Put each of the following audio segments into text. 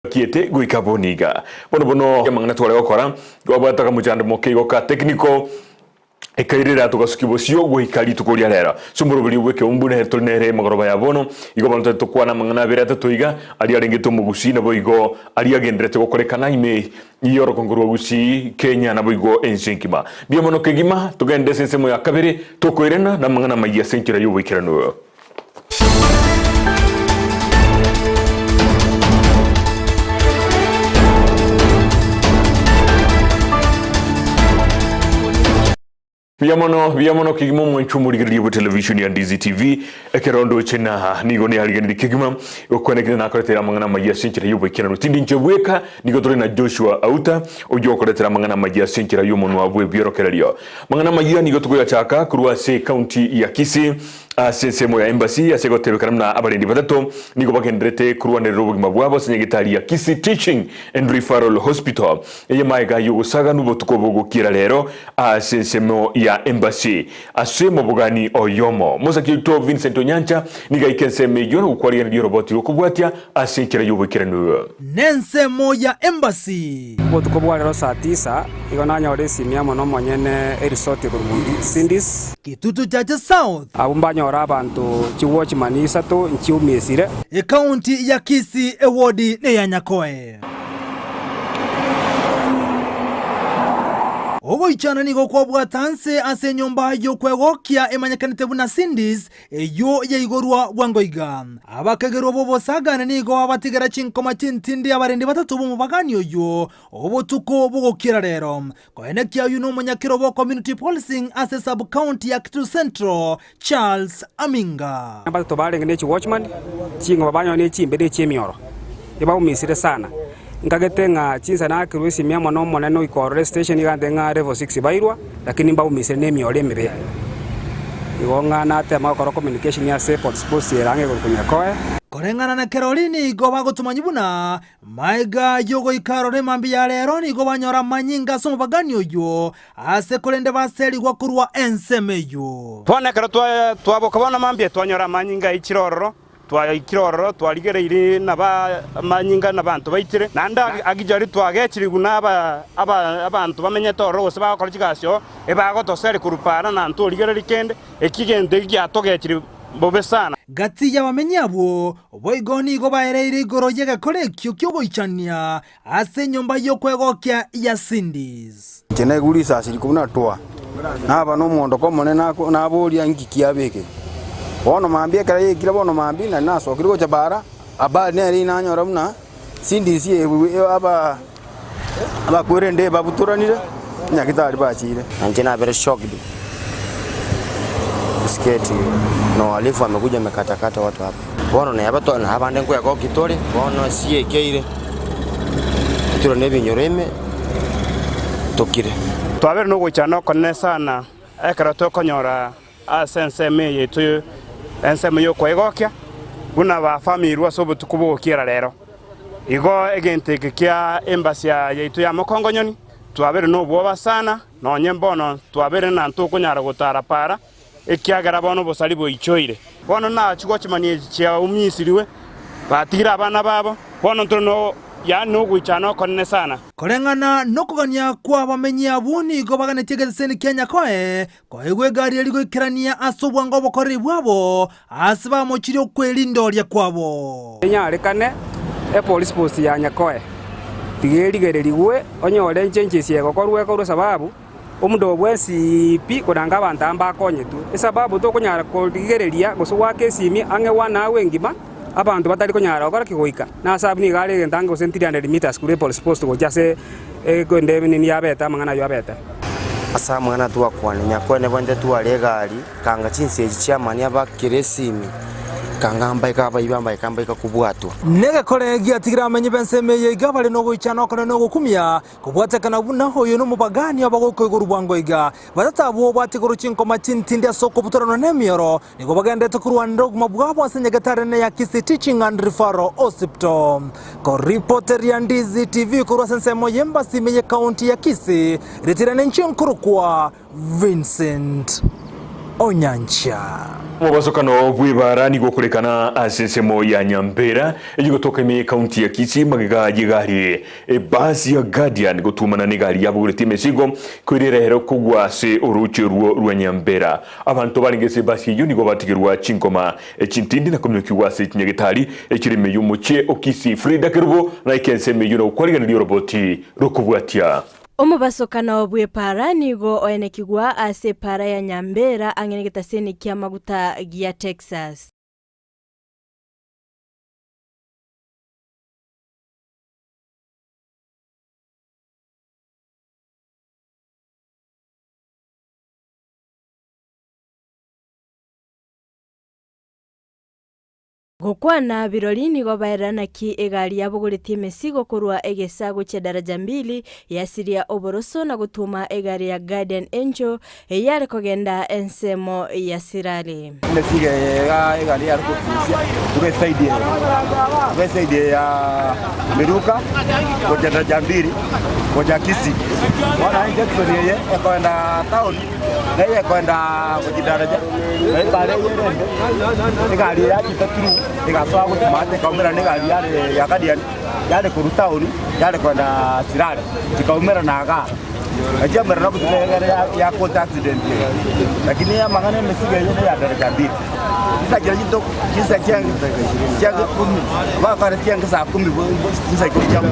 Kiete goika bono iga. Bono bono amang'ana tware gokora, twabwate akamochando moke igo ka technical, ekairera togasukia bosio goika rituko ria rero. Ase omoroberio bw'ekeumbu nere tore nere emagoroba ya bono, igo bono tari tokwana amang'ana abere atato iga, aria arengete omogusii naboigo aria agenderete gokorekana ime y'orogongo rwa Gusii, Kenya naboigo ense engima. Mbuya mono kegima, togende ase ensemo ya kabere, tokoirana namang'ana amayia ase enchera y'oboikeranu. Buya mono, buya mono kegima omwancho omorigereria bwe television ya Ndizi TV ekero ndoche na nigo niarigereria kegima gokwanekire nakoretera amang'ana amaya ase enchera y'oboikeranu tindi inche bweka nigo tore na Joshua Auta oyio okoretera amang'ana amaya ase enchera y'omonwa bw'ebiorokererio Amang'ana amayia nigo tokoyachaka korwa ase ekaunti ya Kisii ase ensemo ya Embassy ase egotebekana buna abarendi batato nigo bagendererete korwanerera obogima bwabo ase nyagetari ya Kisii Teaching and Referral Hospital eye maega y'ogosaganwa obotuko bogokiera rero ase ensemo ya Embassy ase mobogani oyomo. Mosaki oito Vincent Onyancha nigo aika ensemo eyio na gokwarigereria oroboti rw'okobwatia ase enchera y'oboikeranu. Nensemo ya Embassy. Obotuko bwa rero saa tisa igo nanyora esimi amo nomonyene erisoti ekorokwa Cindy's. Kitutu Chache South. Abwo mbanyore abanto chiwatchman isato nchiumisire. Ekaunti ya Kisii ewodi neya Nyakoe. Ogoichana nigo kwabwata nse ase enyomba y'okwegokia emanyekanete buna Cindy's eyio yaigorwa bwango iga. Abakegerwa b'obosagane nigo babatigera chinkoma chintindi abarendi batato b'omobagani oyio obotuko bogokiera rero. Koenekia oyio nomonyakero bo Community Policing ase sub-county ya Kitutu Central, Charles Aminga. Abatato barenge ne chiwatchman, ching'oba banyora ne chimbe ne chiemioro, ebaumisire sana. Nkagete ng'a chinsa nakerwa esimi amo n'Omonene oika ororo estation iga ntebe ng'a level six bairwa, lakini mbaumisire nemioro emebe. Igo ng'a natema gokora communication ase police post ere ang'e igoro Konyakoe. Koreng'ana na Kerori nigo bagotomanyia buna maega y'ogoika aroro emambia ya rero nigo banyora amanyinga ase omobagani oyio ase korende baserigwa korwa ensemo eyio. Bono ekero twaboka bono mambia twanyora amanyinga aichire ororo, Twaikire ororo, twarigereirie amanyinga nabanto baitire, naende agijari twagechirigwe nabanto bamenyete ororo gose bagokora chigasi oo, ebagotoseria korwa paara na ntorigereria kende, eki gento eki giatogechire bobe sana. Gati y'abamenyi abwo boigo nigo baereire igoro y'egekora ekio ki'ogoichania Ase enyomba y'okwegokia ya Cindy's. Inche naigure risasi rikobua na twa, naba nomoondoko omonene naboria inki kiabekire. Bono mambia ekero yaikire bono mambia nari nasokire gocha bara, habari nere inanyora buna Cindy's aba abakwerende babutoranire nyagitari bachiire. Na inche nabere shocked kusikia eti na wahalifu wamekuja wamekatakata watu hapa. Bono neba to na abande nkwegokia tore, bono esiekeire, tore na ebinyoro ime, tokire. Twabeire nogoichana okonene sana ekero tokonyora ase ensemo eye yaito ensemo y'okwegokia, buna bafamirwe ase obotuko bw'ogokiera rero. Igo egento eke kia embasia yaito ya mokongonyoni, twabeire nobwoba sana, nonye mbono twabeire na ntokonyara gotara para, ekiagera bono obosari boichoire. Bono nachie gochimania echi chiaumisirwe, batigire abana babo, bono ntore no, yaani nogoichana okonene sana. Koreng'ana nokogania kw'abamenyi abwo nigo baganetie egeseseni kia Nyakoe koegwa egari eria goikerania ase obwango obokoreri bwabo ase bamochirie okwerindoria kwabo. Enyarekane epolice post ya Nyakoe tiga erigererigwe onyore enchenchesi egokorwa ekorwe sababu Omonto bwensi pi koranga abanto aba mbakonyetwe, esababu tokonyara korigereria gose goaka esimi ang'e one hour engima, abanto batari konyara gokora ki goika. Na ase abwo nigo are egento ange gose 300 meters korwa epolice post gochia ase ekonde nini yabete amang'ana aywo abete. Ase amang'ana twakwana, nyakwene bwente tware egari, kanga chinsa echi chi'amani abakere esimi, kanga mbaika abaibi ambaika mbaika kobwatwa. Negekore giatigire abamenyi b'ensemo eye iga bare nogoichana okonene na ogokumia, Kobwatekana buna oyo nomobagani abagoika igoro bwango iga, batato abwo batigorwe chinkoma chintindi ase okobutoranwa nemioro, nigo bagenderete korwanera obogima bwabo ase nyagetari enene ya Kisii Teaching and Referral Hospital. Koripoteria Ndizi TV korwa ase ensemo y'embasi ime y'ecounty ya Kisii, ritira ninche nkorokwa Vincent. Onyancha. Omobasokano bw'ebaara nigo okorekana ase ensemo ya Nyambera, eyio gotoka ime y'Ekaunti ya Kisii magega y'egari ebasi ya Guardian gotuomana n'egari yabogoretie emesigo koirera ere kogwa ase orooche orwo rwa Nyambera. Abanto barenge ase ebasi eyio nigo batigerwa chinkoma chintindi na kominokigwa ase chinyagetari echire ime y'omochie o Kisii. Frida Kerubo naike ensemo eyio na gokwarigereria oroboti rokobwatia. Omobasokano bw'epaara nigo oenekigwa ase epaara ya Nyambera ang'e negetaseni ki'amaguta gia Texas. Gokwana birori nigo baerera naki egari yabogoretie emesigo korwa egesa gochia daraja mbili, yasiria oboroso na gotwoma egari ya Guardian Angel eyare kogenda ensemo ya Sirari. Emesigo eye iga egari yare kotusia korwa eside eye, korwa eside eye ya Miruka gochia daraja mbili gochia Kisii. Bono naende junction eye ekoenda town. Na eye ekoenda gochia daraja, na ebara eye ere embe, egari eye yachete through, egasoa gochia maate ekaumera na egari yare ya Guardian, yare korwa town, yare koenda Sirare, chikaumerana igaa. Na chiaumerana obotuko egere ya cause accident eye. Lakini amang'ana emesigo eye na eya daraja mbili. Chinsa chiria chinto chinsa chia chia kumi, bakare chiange saa kumi chinsa ikomi chia.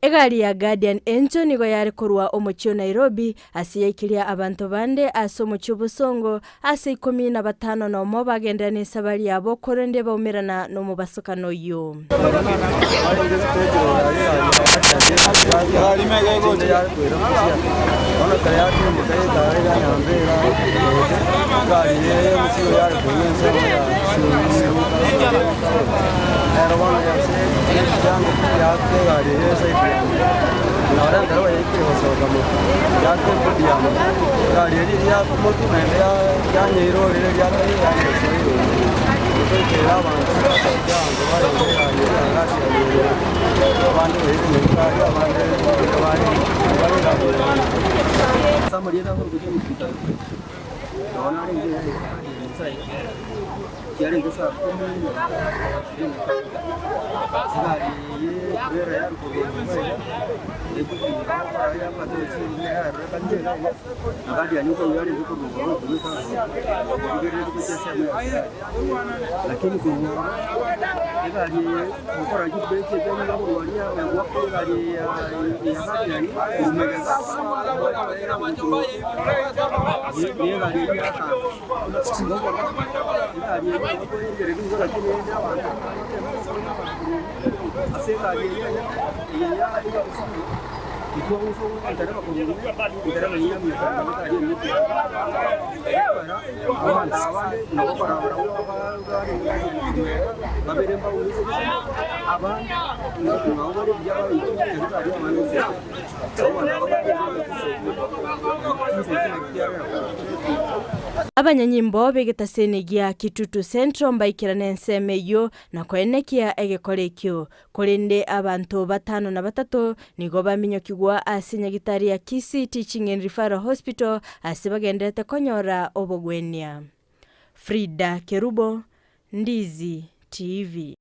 Egari ya Guardian Angel nigo yare korwa omochie o Nairobi Ase yaikirie abanto bande ase omochie obosongo, ase ikomi na batano nomo bagenderera nesabari yabo, korende baumerana nomobasokano oyio. Abanyanyimbo b'egetaseni gia Kitutu Central mbaikerane ensemo eyio na koenekia egekora ekio. Korende abanto batano na batato nigo baminyokigwa ase nyagitari ya Kisii Teaching and Referral Hospital ase bagendererete konyora obogwenia. Frida Kerubo, Ndizi TV.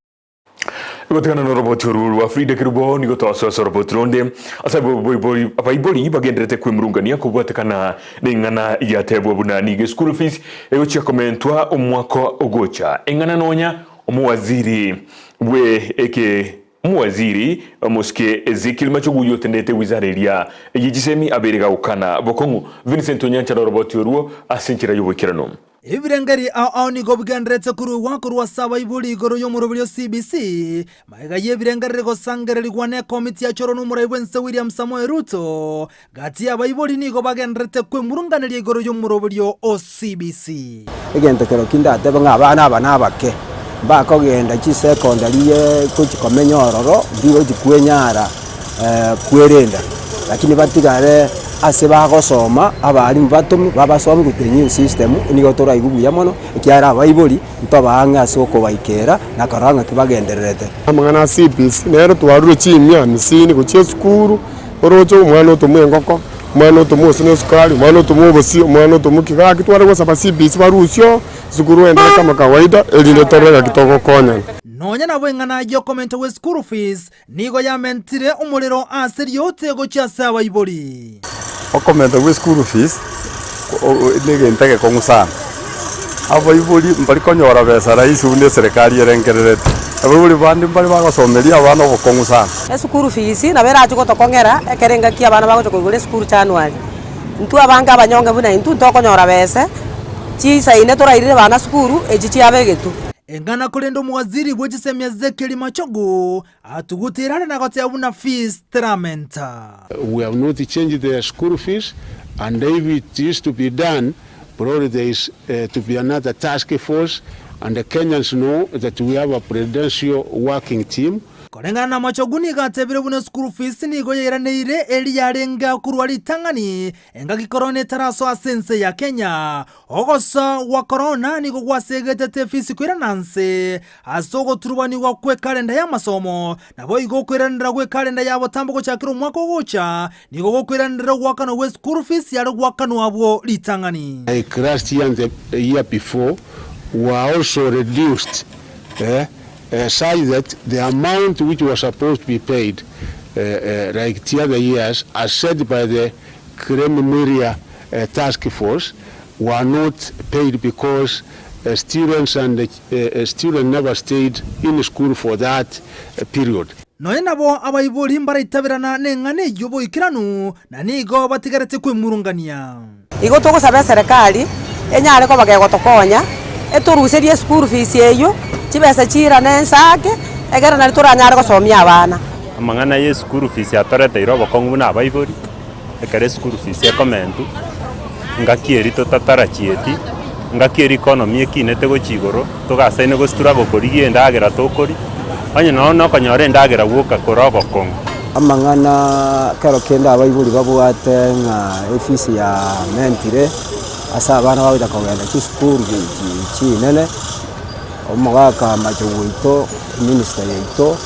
Gotigana noroboti oru rwa Frida Kerubo nigo twasoa ase oroboti ronde ase abaibori abaibori bagendererete kwemurungania kobwatekana neng'ana yatebwa buna nigo eschool fees egochia komentwa omwaka ogocha. Eng'ana nonya Omowaziri bwe eke Omowaziri omosike Ezekiel Machogu oyio otendete wizara eria ye chisemi abeire gagokana bokong'u Vincent Onyancha noroboti orwo ase enchera y'oboikeranu. Ebirengeri ao ao nigo bigendererete koruegwa korwa ase abaibori igoro y'omoroberi o CBC, magega y'ebirengereri gosangererigwa n'ekomiti yachorwa n'omorai bw'ense William Samoei Ruto. Gati y'abaibori nigo bagendererete kwemurunganeria igoro y'omoroberio o CBC. Egento kerokio ndatebe ng'a abana aba nabake, mbakogenda chisecondary gochia komenya ororo, mbigochi kwenyara kwerenda, lakini batigare ase bagosoma, abalimu batomwe babasomie gochia new system, nigo toraigwe buya mono, ekiagera abaibori ntobaang'e ase okobaikera na korora ng'aki bagendererete. Amang'ana a CBC nero twarure chimia hamsini gochia esukuru, Oroche omwana otomwa engoko, Omwana otomwa gose na esukari, omwana otomwa obosie, omwana otomwa ki, gaki tware gosaba CBC barusie oo, esukuru entere kama kawaida, erinde torore gaki togokonyana. Nonya nabo eng'ana y'okomenta gwe school fees nigo yamentire omorero ase riote gochia ase abaibori. Okomenta gwe school fees negento egekong'u sana. Abaibori mbari konyora besa rahisi buna eserekari erengererete. Abaibori bande mbare bagosomeria abana obokong'u sana. Esukuru fees nabo erache gotokong'era ekero engaki abana bagocha koigora esukuru January. Intwe abange abanyonge buna intwe ntokonyora bese, chisaine torairire bana sukuru echi chiabegetwe. Eng'ana korende omowaziri bwe chisemi Ezekiel Machogu atugutire are na goteba buna fees teramenta. We have not changed the school fees and if it is to be done probably there is to be another task force and the Kenyans know that we have a presidential working team. Koreng'ana na Machogu nigo atebire buna school fees nigo yairaneire eri yarenge korwa ritang'ani engaki korona etarasoa ase ense ya Kenya. Ogosoa gwa korona nigo gwasegetete efisi koirana nse ase ogoturubanigwa kw'ekalenda y'amasomo, naboigo okoiranera gw'ekalenda ya botambe gochakera omwaka ogocha nigo gokoiranera ogoakanwa gwe school fees yare goakanwa abwo ritang'ani. Like last year and the year before were also reduced such that the amount which was supposed to be paid like the other years as said by the Kremmiria task force were not paid because students and students never stayed in school for that period. Nonya nabo abaibori mbaraitaberana neng'ana eyio boikeranu, na nigo batigarete kwemurungania. Igo togosaba eserekari enyare koba kegotokonya, etoruserie eschool fees eyio, chibesa chiirane ense ake, egere nario toranyare gosomia abana. Amang'ana ye school fees atoreteire obokong'u buna abaibori. Ekero esukuru fees ekomentwa, ngaki eria totatarachieti, ngaki eria economy ekinete gochia igoro, togasaine go struggle korigia endagera tokoria, onye nonya na okonyora endagera gwoka kore obokong'u. Amang'ana kero kende abaibori babwate ng'a efees yamentire ase abana bagocha kogenda chisukuru chinene, omogaka amache goito, eminister yaito.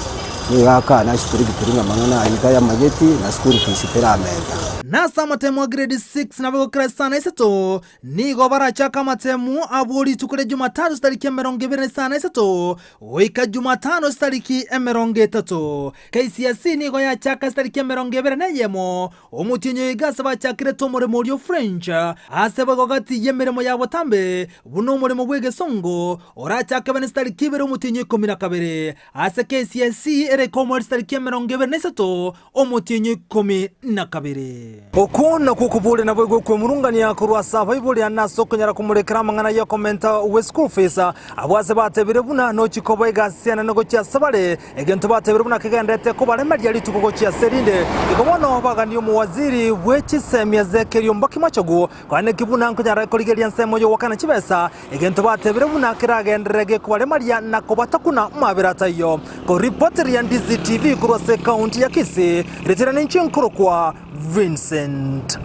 Nigo akana strictly ng'a amang'ana ayio tayamanyeti na school fees teramenta. Nase amatemo a grade 6 nabo gokera isano na isato nigo barachake amatemo abwo rituko ria Jumatatu chitariki 23 goika Jumatano chitariki 30. KCSE nigo yachaka chitariki 21 Omotienyi oyo iga ase bachakirete omoremo oria o French, ase boigo gati y'emeremo ya botambe, buna omoremo bw'egesongo, orachake bene chitariki ibere omotienyi o ikomi na kabere, ase KCSE ere ikomoeria chitariki 23 omotienyi o 12. Okwo nakwo okoboria naboigo okwemurungania korwa ase abaibori ande ase okonyara komorekera amang'ana y'okomenta gwe school fees, abwo ase batebire buna nochie koba egasi enene gochia ase bare. Egento batebire buna kegenderete kobaremeria rituko gochia ase erinde, igo bono baganie omowaziri bwe chisemi Ezekiel Ombaki Machogu koaneki buna nkonyara korigereria ensemo y'ogoakana chibesa, egento batebire buna keragenderere gekobaremaria na kobatakuna mabera ataiyo. Koripoteria Ndizi TV korwa ase ekaunti ya Kisii, ritera ninche nkorokwa Vincent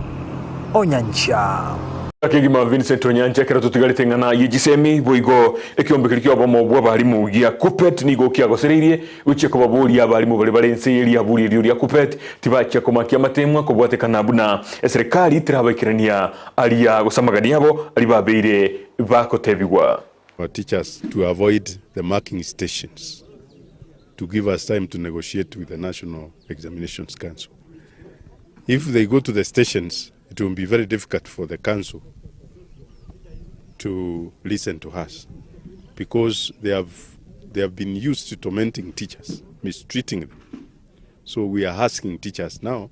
Onyancha. Kegima Vincent Onyancha ekero totigarete eng'ana ye chisemi boigo ekiombe keria kiobomo bw'abarimu gia Kuppet nigo kiagosereirie gochia kobaboria abarimu baria bare inse ye riaburi erio ria Kuppet tibachia komakia amatemwa kobwatekana buna eserekari terabaikerania aria gose amagani abo aria babeire bagotebigwa. Our teachers to avoid the marking stations to give us time to negotiate with the National Examinations Council. If they go to the stations, it will be very difficult for the council to listen to us because they have, they have been used to tormenting teachers, mistreating them. So we are asking teachers now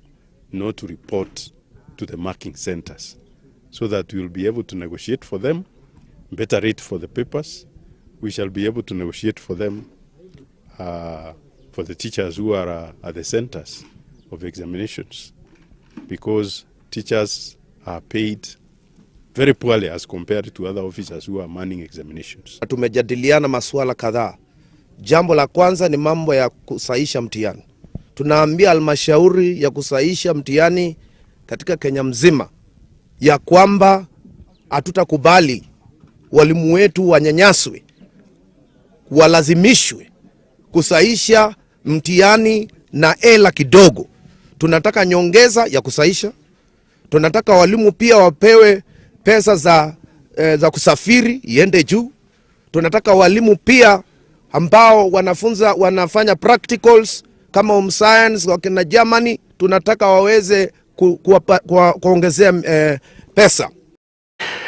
not to report to the marking centers so that we will be able to negotiate for them better rate for the papers. We shall be able to negotiate for them uh, for the teachers who are uh, at the centers of examinations because teachers are paid very poorly as compared to other officers who are manning examinations. Tumejadiliana masuala kadhaa. Jambo la kwanza ni mambo ya kusahisha mtihani. Tunaambia halmashauri ya kusahisha mtihani katika Kenya mzima ya kwamba hatutakubali walimu wetu wanyanyaswe, walazimishwe kusahisha mtihani na hela kidogo. Tunataka nyongeza ya kusahisha. Tunataka walimu pia wapewe pesa za, eh, za kusafiri iende juu. Tunataka walimu pia ambao wanafunza wanafanya practicals kama home science wakina Germany, tunataka waweze ku, kuwapa- kuwa- kuongezea eh, pesa.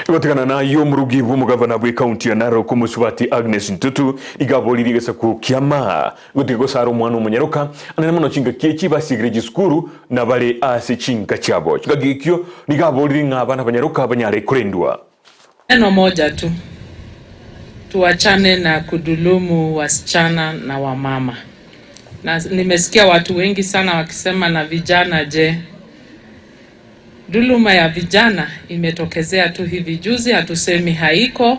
Gotigana nayo omorugi bw'omogavana bw'ekaunti ya Narok omosubati Agnes Ntutu iga aboririe egesaku kiama gotiga gosara omwana omonyaroka anene mono chingaki echi basigire chisukuru na bare ase chinka chiabo. Chingaki ekio nigo aboririe ng'a abana abanyaroka banyare korendwa. Neno moja tu, tuachane na kudhulumu wasichana na wamama. Na nimesikia watu wengi sana wakisema na vijana, je, dhuluma ya vijana imetokezea tu hivi juzi? Hatusemi haiko,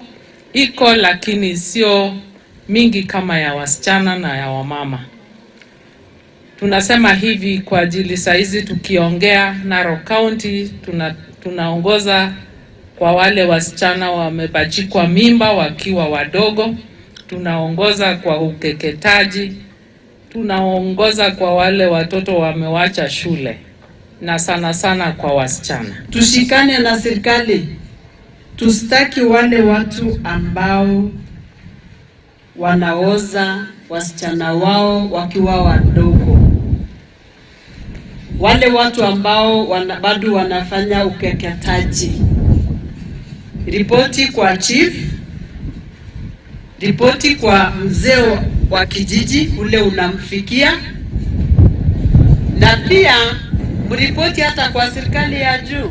iko, lakini sio mingi kama ya wasichana na ya wamama. Tunasema hivi kwa ajili saizi tukiongea Narok County tuna, tunaongoza kwa wale wasichana wamepachikwa mimba wakiwa wadogo, tunaongoza kwa ukeketaji, tunaongoza kwa wale watoto wamewacha shule na sana sana kwa wasichana. Tushikane na serikali, tusitaki wale watu ambao wanaoza wasichana wao wakiwa wadogo, wale watu ambao wana, bado wanafanya ukeketaji. Ripoti kwa chief, ripoti kwa mzee wa kijiji ule unamfikia, na pia mripoti hata kwa serikali ya juu.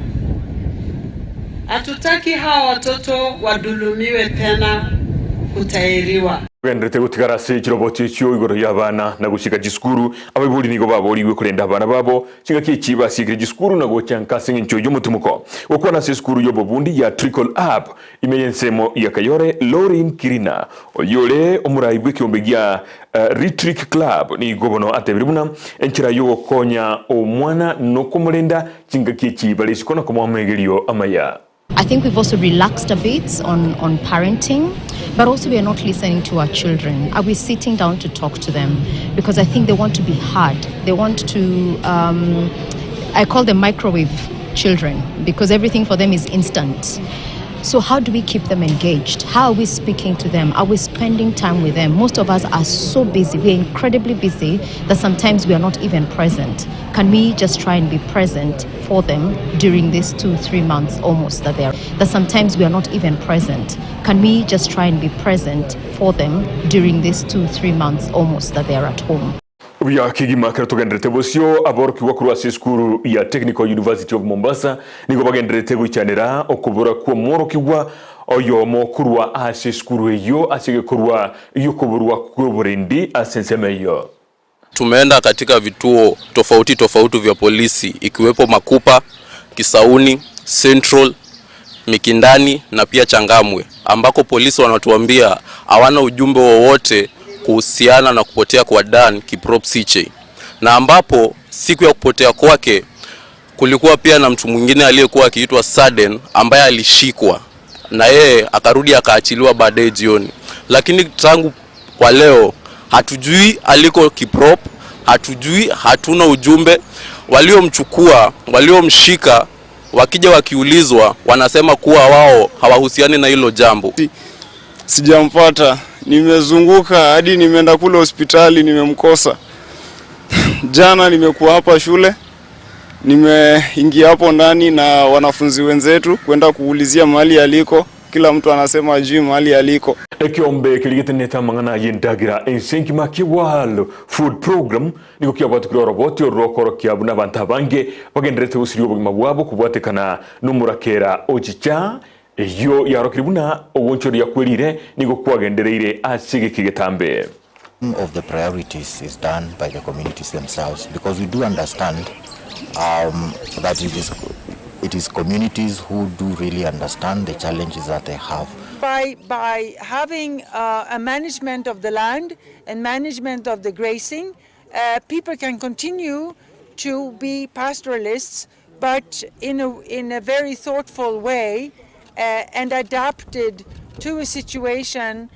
Hatutaki hawa watoto wadhulumiwe tena kutairiwa. Ogenderete gotigara ase chiroboti echio igoro y'abana na gochika chisukuru, abaibori nigo baborigwe korenda abana babo chingaki echi basiekire chisukuru na gocha nka ase eng'encho y'omotimoko. Gokwana ase esukuru y'obobundi ya Trickle Up ime y'ensemo ya Kayore, Lauryn Kirina oyore omorai bw'ekeombe gia Ritrick Club nigo bono atebire buna enchera y'ogokonya omwana nokomorenda chingaki echi bare isiko na komoa amegerio amaya. I think we've also relaxed a bit on, on parenting, but also we are not listening to our children. Are we sitting down to talk to them? Because I think they want to be heard. They want to, um, I call them microwave children because everything for them is instant. So, how do we keep them engaged? How are we speaking to them? Are we spending time with them? Most of us are so busy, we're incredibly busy that sometimes we are not even present. Can we just try and be present for them during these 2, 3 months almost that they are? That sometimes we are not even present. Can we just try and be present for them during these 2, 3 months almost that they are at home? Buya kegima ekero togendererete bosio, aborokigwa korwa ase esukuru ya Technical University of Mombasa nigo bagendererete goichanera okobora kw'omworokigwa oyomo korwa ase esukuru eyio ase egekorwa gi'okoborwa kw'oborendi ase ensemo eyio. Tumeenda katika vituo tofauti tofauti vya polisi ikiwepo Makupa, Kisauni, Central, Mikindani na pia Changamwe ambako polisi wanatuambia hawana ujumbe wowote kuhusiana na kupotea kwa Dan Kiprop Sichei, na ambapo siku ya kupotea kwake kulikuwa pia na mtu mwingine aliyekuwa akiitwa Saden ambaye alishikwa na yeye akarudi akaachiliwa baadaye jioni, lakini tangu kwa leo hatujui aliko Kiprop, hatujui, hatuna ujumbe. Waliomchukua, waliomshika wakija wakiulizwa, wanasema kuwa wao hawahusiani na hilo jambo. Sijampata, nimezunguka hadi nimeenda kule hospitali nimemkosa. Jana nimekuwa hapa shule, nimeingia hapo ndani na wanafunzi wenzetu kwenda kuulizia mahali aliko, kila mtu anasema ajui mahali aliko. Ekeombe keria getenenete amang'ana ay'endagira ense engima ki World Food Program nigo kiabwatukire oroboti oro rw'okorokia buna abanto abange bagendererete gosiria obogima bwabo kobwatekana n'omorakera ochicha eyio yarokirie buna ogoonchoria kwerire nigo kwagendereire ase egeki getambe. One of the priorities is done by the communities themselves because we do understand um, that it is, it is communities who do really understand the challenges that they have. By, by having uh, a management of the land and management of the grazing, uh, people can continue to be pastoralists, but in a, in a very thoughtful way uh, and adapted to a situation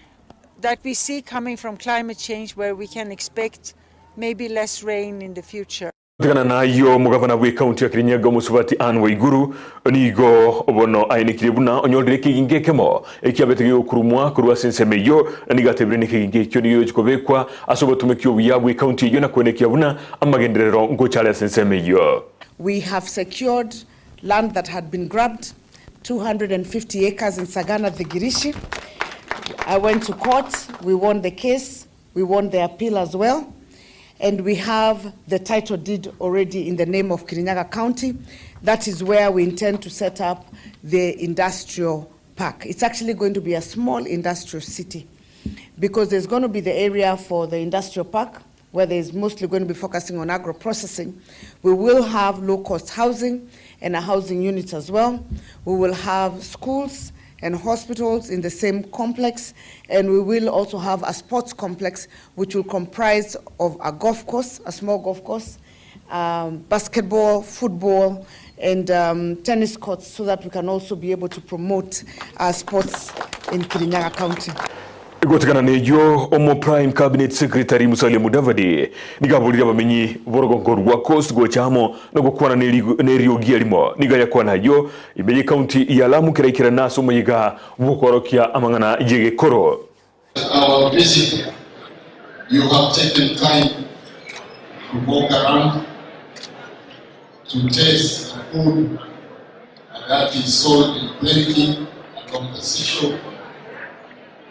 that we see coming from climate change where we can expect maybe less rain in the future. Tigana nayio omogabana bw'ekaunti ya Kirinyaga omosubati Anne Waiguru nigo bono aenekirie buna onyorire ekegingo ekemo ekiabete gegokurumwa korwa ase ensemo eyio na nigo atebire nekegingo ekio nigo gegochi kobekwa ase obotumeki obuya bw'ekaunti eyio na koenekia buna amagenderero ngocha are ase ensemo eyio. We have secured land that had been grabbed, 250 acres in Sagana Thigirishi. I went to court, we won the case, we won the appeal as well. And we have the title deed already in the name of Kirinyaga County. That is where we intend to set up the industrial park. It's actually going to be a small industrial city because there's going to be the area for the industrial park where there's mostly going to be focusing on agro-processing. We will have low-cost housing and a housing unit as well. We will have schools and hospitals in the same complex, and we will also have a sports complex which will comprise of a golf course, a small golf course, um, basketball, football, and um, tennis courts so that we can also be able to promote uh, sports in Kirinyaga County. Gotigana neyio omo Prime Cabinet Secretary Musalia Mudavadi nigo aborire abamenyi b'orogongo rwa Coast gocha amo na gokwana neriogi erimo. Nigo ayakwana ayio ime y'ecounty ya Lamu keraikerane ase omoyega bw'okworokia amang'ana y'egekoro. Our visit, you have taken time to walk around, to taste the food that is sold in plenty along the seashore,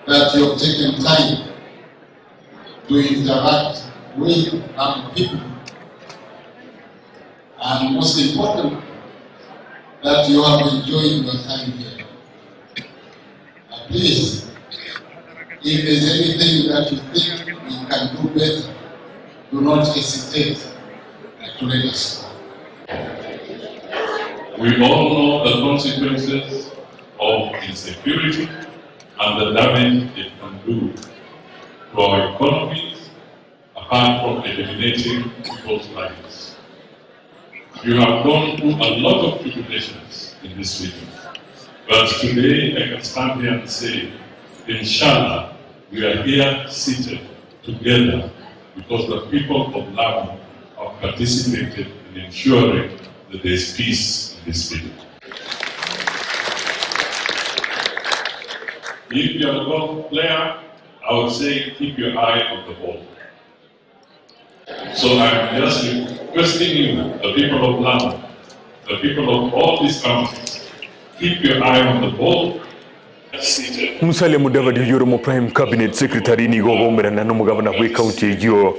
that you have taken time to interact with Lamu people, and most important, that you have enjoyed your time here. Uh, please, if there's anything that you think we can do better, do not hesitate to let us know. We all know the consequences of insecurity and the damage it can do to our economies, apart from eliminating people's lives. You have gone through a lot of tribulations in this region. But today I can stand here and say, inshallah, we are here seated together because the people of Lamu have participated in ensuring that there is peace in this region. If you are a golf player, I would say keep your eye on the ball. So I'm just requesting you, the people of Lamu, the people of all these counties, keep your eye on the ball. Musalia Mudavadi oyio ore omo Prime Cabinet Secretary nigo ogomerana nomogabana bw'ecounty eyio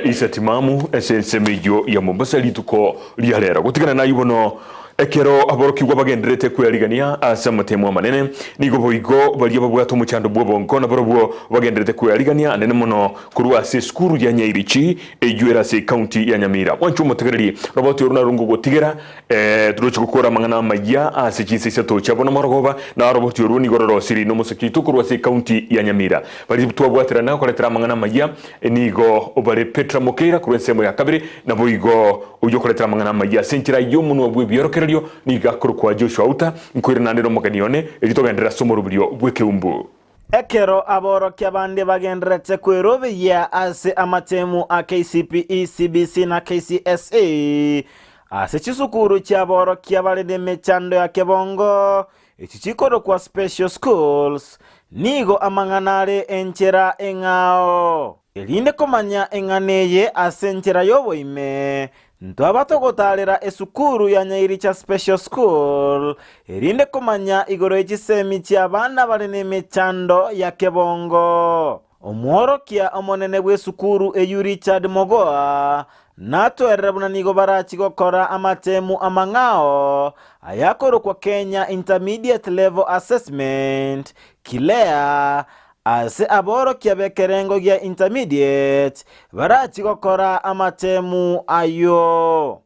Issa Timamu ase ensemo eyio ya Mombasa rituko ria rero. Gotigana nayio bono ekero aborokigwa bagendererete kwearigania ase amatemo amanene nigo boigo baria babwate omochando bw'obonko nabarobwo bagendererete kwearigania anene mono korwa ase esukuru ya Nyairichi eyio ere ase ecounty ya Nyamira. Mwanche omotegereri roboti oro naro ngogotigera Ee, toroche gokora amang'ana amayia ase chinsa isato chia bono morogoba, na oroboti orwo nigo rorosiri nomosike oito korwa ase ecounty ya Nyamira. Baria twabwaterana gokoretera amang'ana amayia nigo bare Petra Mokeira korwa ensemo ya kabere, naboigo oyio okoretera amang'ana amayia ase enchera y'omonwa bw'ebiorokererio nigo akorokwa Joshua Outa. Nkoirana naende nomogeni one, erio togenderere ase omoroberio bw'ekeumbu. Ekero aborokia bande bagendererete kwerobeyia ase amatemu a KCPE, CBC na KCSE ase chisukuru chi'aborokia bare nemechando ya kebongo, echi chikorokwa special schools, nigo amang'ana are enchera eng'ao. Erinde komanya eng'ana eye ase enchera y'oboime, ntwaba togotaarera esukuru ya Nyairicha Special School, erinde komanya igoro ye chisemi chi'abana bare nemechando ya kebongo. Omworokia omonene bw'esukuru eyio Richard Mogoa natwerere buna nigo barachi gokora amatemu amang'ao ayakorokwa Kenya Intermediate Level Assessment, KILEA, Ase aborokia b'ekerengo gia intermediate barachie gokora amatemu ayio.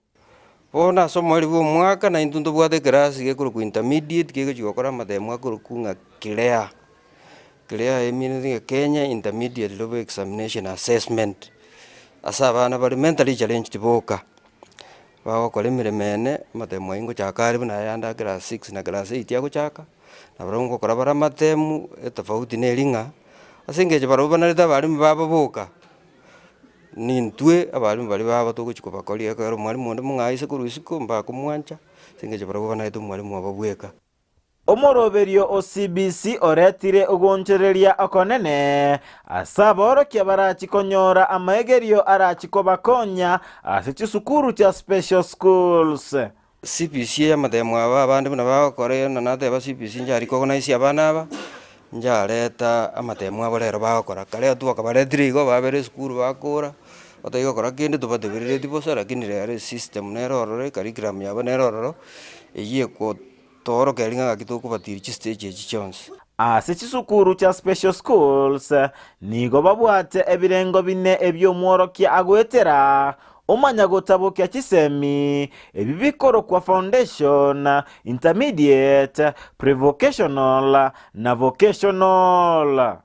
Bono ase omoerio bw'omwaka naintwe ntobwate ekerasi gekorokwa intermediate kegochia gokora amatemu akorokwa ng'a clear. Clear emineti ng'a Kenya Intermediate Level Examination Assessment, ase abana bare mentally challenged boka, bagokora emeremo ene, amatemu aywo ngochaka are buna ayande a class six na class eight agochaka. Nabarabwo ngokora bare amatemu, etofauti neri ng'a, ase engencho barabwo banarete abalimu babo boka, Nintwe abalimu baria babo togochia kobakoria ekero omwalimu onde mong'ayi ase korwa isiko mbakomwancha, ase eng'encho barabwo banaete omwalimu obo bweka. Omoroberio o CBC oretire ogoonchoreria okonene ase aborokia barachi konyora amaegerio arachi kobakonya ase chisukuru chia special schools. CBC y'amatemo aba abande buna bagokora eye na nateba CBC inche recognize abana aba, inchareta amatemo abo rero bagokora. Kare twakabaretire igo babere esukuru bakora, batari gokora kende tobateberereti bosa lakini rero esystem nere ororo ecurriculum yabo nere ororo, eywo ekotoorokereria ng'a ng'aki tokobatiri chistage echi chionsi. Ase chisukuru chia special schools nigo babwate ebirengo bine ebi'omworokia agoetera omanya gotabokia chisemi ebi bikorokwa foundation, intermediate, prevocational na vocational.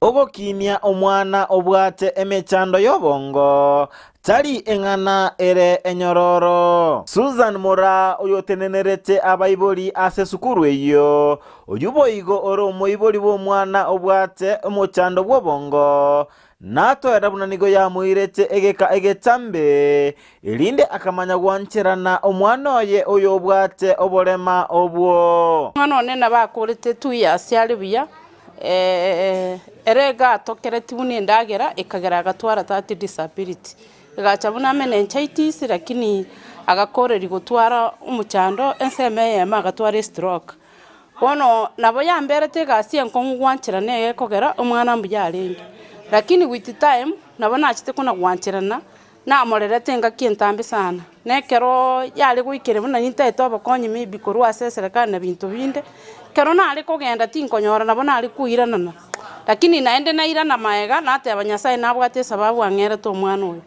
Ogokinia omwana obwate emechando y'obongo tari eng'ana ere enyororo. Susan Moraa oyotenenerete abaibori ase esukuru eyio, oyio boigo ore omoibori bw'omwana obwate omochando bw'obongo, natoera buna nigo yamoirete egeka egetambe, erinde akamanya gwancherana omwana oye oyobwate oborema obwo. Omwana one nabo akorete 2 years are buya, ere iga atokereti buna endagera ekagera agatwara that disability. Egacha buna meningitis lakini agakoreria gotwara omochando ensemo eyemo agatwara estroke. Bono nabo yamberete egasi enkong'u gwancherana egekogera omwana mbuya arenge. Lakini with time, nabo nachete kona gwancherana, namorerete engaki entambe sana. Na ekero yare goikera buna nintagete obokonyi maybe korwa ase eserekari na binto binde, ekero nare kogenda tinkonyora nabo nare koiranana, lakini naende nairana maega nateba Nyasaye nabwate esababu ang'erete omwana oyo.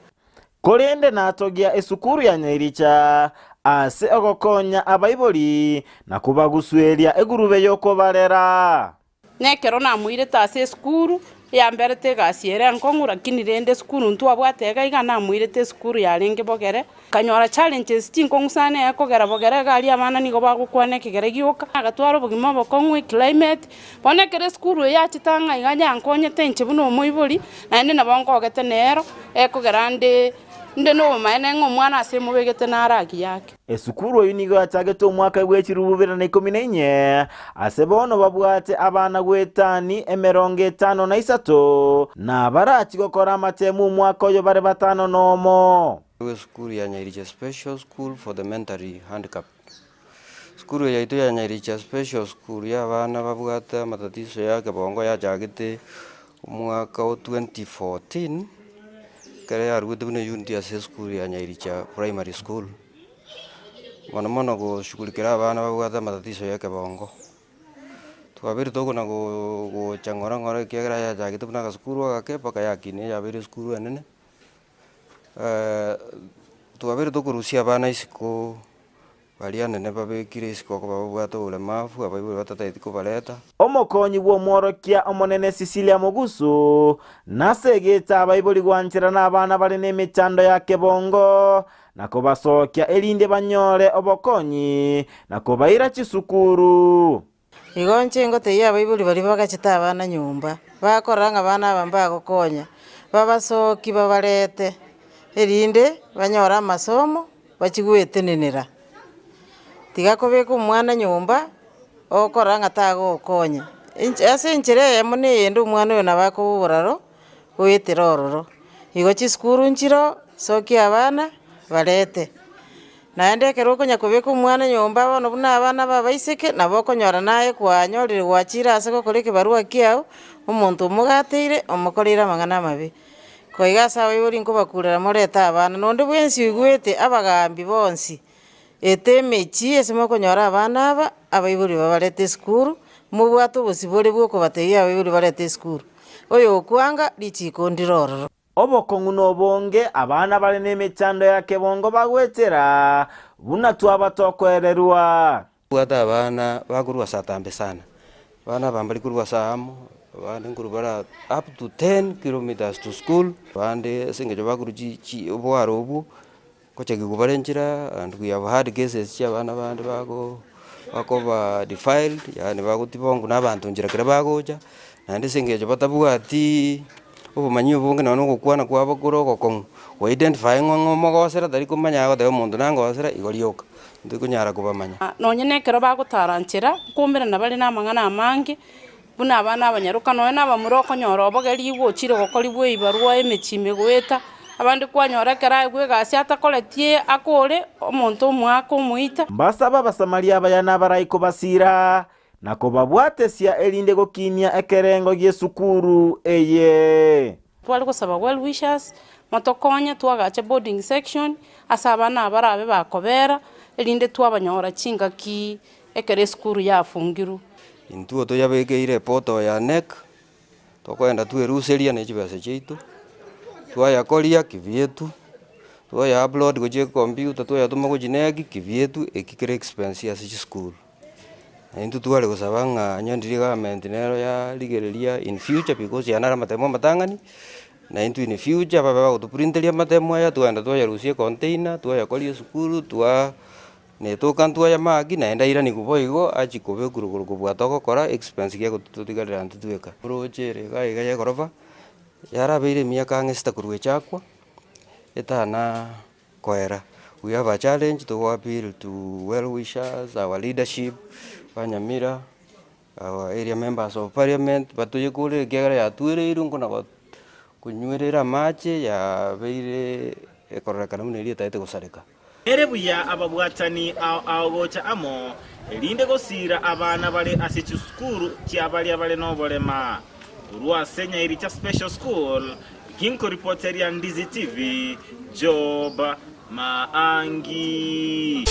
Korende natogia esukuru ya Nyairicha ase ogokonya abaibori na kobagusueria egurube y'okobarera. Na ekero namoirete ase esukuru, yamberete egasi ere enkong'u lakini rende esukuru ntwabwate iga iga namoirete esukuru yarenge bogere, nkanyora challenges chinkong'u sana ekogera bogere iga aria abana nigo bagokwana ekegere gioka, agatwara obogima obokong'u eclimate, bono ekero esukuru eye yachete ang'e iga yankonyete inche buna omoibori, naende nabo nkogete nero, ekogera nde nde na obomaene ng'a omwana ase emobegete naro agiya ake. Esukuru eyio nigo yachagete omwaka bw'echilifu bibere na ikomi na inye, ase bono babwate abana goetani 53, na abarachie gokora amatemu omwaka oyo bare batano nomo. Esukuru ya Nyairicha Special School for the Mentally Handicapped. Sukuru eye yaito ya Nyairicha Special School ya abana babwate amatatizo ya kebongo yachagete omwaka o 2014, ekero yaruete buna eunit ase esukuru ya Nyairicha Primary School. Mono mono goshughulikera abana babwate amatatizo ya ekebongo. Twabeire tokona gocha ng'ora ng'ora ekiagera yachagete buna agasukuru agake mpaka yakinire yabeire esukuru enene. Twabeire tokorusia abana isiko baria anene babekire isiko koba babwate oboremavu abaibori batatageti kobareta. Omokonyi bw'omworokia omonene Cecilia Mogusu nasegete abaibori gwancherana abana bare nemechando ya kebongo na kobasokia erinde banyore obokonyi na kobaira chisukuru. Igo inche ngotebia abaibori baria bagachete abana nyomba, bakorora ng'a abana aba mbagokonya, babasoki babarete, erinde banyore amasomo bachie goetenenera. Tiga kobeka omwana nyomba, okorora ng'a tagokonya, inche ase enchera eyemo na eyende omwana oyo nabo akoba oboraro, goetera ororo. Igo chisukuru nchiroo, sokia abana, barete. Naende ekero okonya kobeka omwana nyomba bono buna abana ba abaiseke, nabo okonyora naye kwanyorire gwachire ase gokora ekebarua kiago, omonto omogateire, omokoreire amang'ana amabe. Koiga ase abaibori nkobakurera morete abana, nonde bwensi oigwete abagambi bonsi, eta emechie ase mokonyora abana aba, abaibori babarete esukuru, mobwate obosibore bwa okobatebia abaibori barete esukuru. Oyo okwanga, richiko ndire ororo. Obokong'u nobonge abana bare nemechando ya kebongo bagwetera buna twaba tokoererwa. Bwate abana bakorwa ase atambe sana, abana aba mbari korwa ase aamo, abande nkorwa bara up to 10 kilometers to school, abande ase eng'encho bakorwa chi chi obwaro obwo, ngochakigwa bare nchera and we have had cases chia abana bande bago bakoba defiled yaani bagotibongwa na abanto nchera kere bagocha, naende ase eng'encho batabwati. Obomanyi obonge nonye na ogokwana kwabo kore ogokong'u, go identify ng'a ng'a omogosera tari komanya agoteba omonto nangosera igo rioka, ntorikonyara kobamanya. Nonye nekero bagotara nchera, nkomerana bare namang'ana amange, buna abana abanyaroka, nonye na abamura okonyora obogerigwe ochire gokorigwa ebibarua emechie ime goeta, abande kwanyora ekero aegwe egasi atakoretie akore, omonto omoaka omoita. Mbasaba Abasamaria abaya na abarai kobasiira, na kobabwatesia erinde gokinia ekerengo gi'esukuru eye. Tware gosaba well wishers motokonye twagache boarding section ase abana aba barabe bakobera erinde twabanyora chingaki ekero esukuru yafungirwe. Intwe toyabekeire epoto ya NEC, tokoenda tweruseria ne chibesa chiaito, twayakoria kibietu, twaya upload gochia ecomputer twayatoma gochia NEC kibietu, eki kere expense ase chisukuru. Na intwe tware gosaba ng'a onye ndiri government nero yarigereria in future because aya naro amatemo amatang'ani, na intwe in future babe bagotoprinteria amatemo aya twagenda twayarusia econtainer, twayakoria esukuru, twa netoka ntwayamaki naende airanigwe boigo achie kobekwa rogoro kobua togokora expense gegototigarera intwe tweka. Oroche ere iga iga ya egorofa, yarabeire emiaka ang'e sita korwa echakwa, etana koera. We have a challenge to appeal to well wishers, our leadership, ba Nyamira, our area members of parliament, batoyekorere ekiagera yatwereirwe nkona go konywerera amache yabeire ekororekana buna eria etagete gosareka. Ere buya ababwatani ao ao gocha amo, erinde gosiira abana bare ase chisukuru chia baria bare noborema. Korwa ase Nyairicha Special School, ginkoripoteria Ndizi TV, Job Maangi.